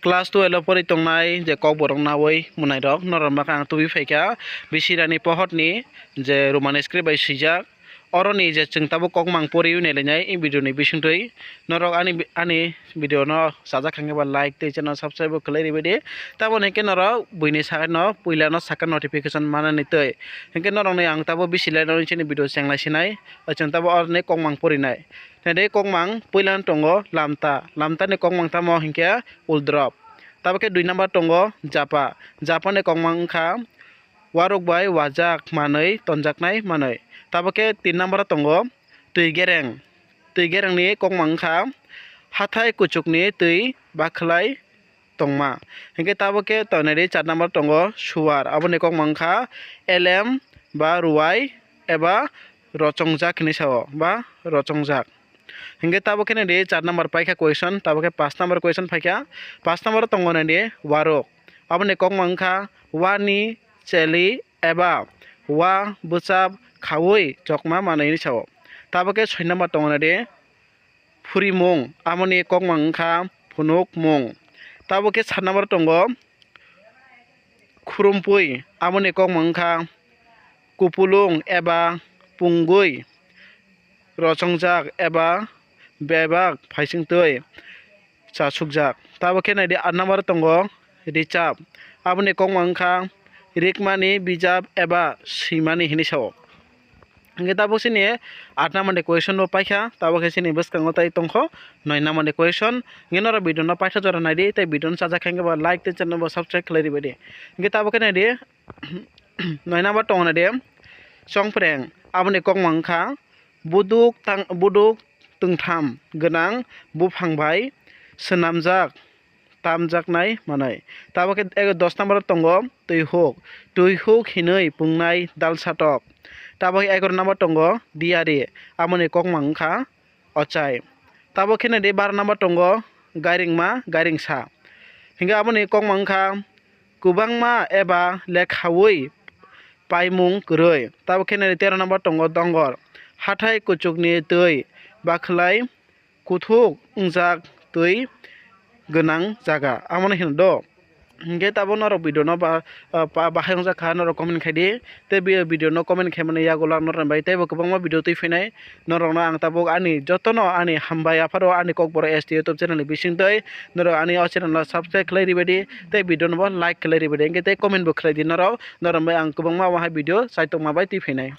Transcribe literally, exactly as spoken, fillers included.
Class twelve o pori tongnai je kokborok nawi mwnairok, norok bakha ang tubui phaikha Bisirani Pohorni je Roman script bai swijak. Oroni je chwng tabuk kokmang poriwi nailainai, i video ni bisingtwi norok ani, ani video no chajak kha khe ba like tei channel subscribe bo khlai ribaidi. Taboni hwnkhe norok buini sakno puilano sakha notification manani twi. Hwnkhe norokni ang tabuk bisi lainani chini video chenglai sinai, chwng tabuk oroni kokmang porinai. Naidi kokmang puilano tongo lamta, lamtani kokmang tamo hwnkhe uldrop. Tabuk khe dui number tongo japa, japani kokmang wngkha waruk bai wajak manwi tonjaknai manwi. Tabuk khe tin number o tongo twi gereng, twi gerengni kokmang wngkha hathai kuchukni twi bakhlai tongma. Hwnkhe tabuk khe tongnai di char number tongo suar, aboni kokmang wngkha elem ba ruwai eba rochongjak hinwi sao ba rochongjak. Hwnkhe tabuk khe nai di char number paikha question, tabuk khe paanch number question phaikha. Paanch number o tongo nai di waruk, aboni kokmang wngkha wani cheli eba wa bwchap khaui chokma manwi hinwi sao. Tabuk khe soi number tongo nai di phurimung, aboni kokmang wngkha phunukmung. Tabuk khe sat number tongo khurumpui, aboni kokmang wngkha kupulung eba pungui rochongjak eba bebak phaisingtwi chasukjak. Tabuk khe nai di aat number tongo richap, aboni kokmang wngkha rikmani bijap eba swimani hinwi sao. Hwnkhe tabuk chini aat number ni question bo paikha, tabuk khe chini bwskango tai tongkho noi number ni question. Hwnkhe norok video no paitha jora naidi tei video no chajak khe ba like tei channel bo subscribe khlai ribaidi. Hwnkhe tabuk khe naidi noi number tongo naidi chongpreng, aboni kokmang wngkha buduk tang-, buduk tungtham gwnang buphang bai swnamjak tamjaknai manwi. Tabuk khe ego dos number o tongo twi huk, twi huk hinwi pungnai dalsa tok. Tabuk khe egaroh number tongo diyari, aboni kokmang wngkha ochai. Tabuk khe nai di baroh number tongo gairingma, gairingsa. Hwnkhe aboni kokmang wngkha kwbangma eba lekhaui paimung kwrwi. Tabuk khe nai di teroh number tongo dongor, hathai kuchukni twi bakhlai kuthuk wngjak twi gwnang jaga, amo no hino do. Hwnkhe tabuk norok video no ba, ah, ba, bahai wngjak kha, norok comment khai di. Tei bi-, video no comment khai mani yagulo ang norok bai teibo kwbangma video twi phainai. Norok no ang tabuk ani joto no ani hambai yapharo ani Kokborok S T YouTube channel ni bisingtwi norok ani o channel no subscribe khlai ribaidi tei video no bo like khlai ribaidi, hwnkhe tei comment bo khlai di norok. Norok bai ang kwbangma waha video chaitokma bai twi phainai.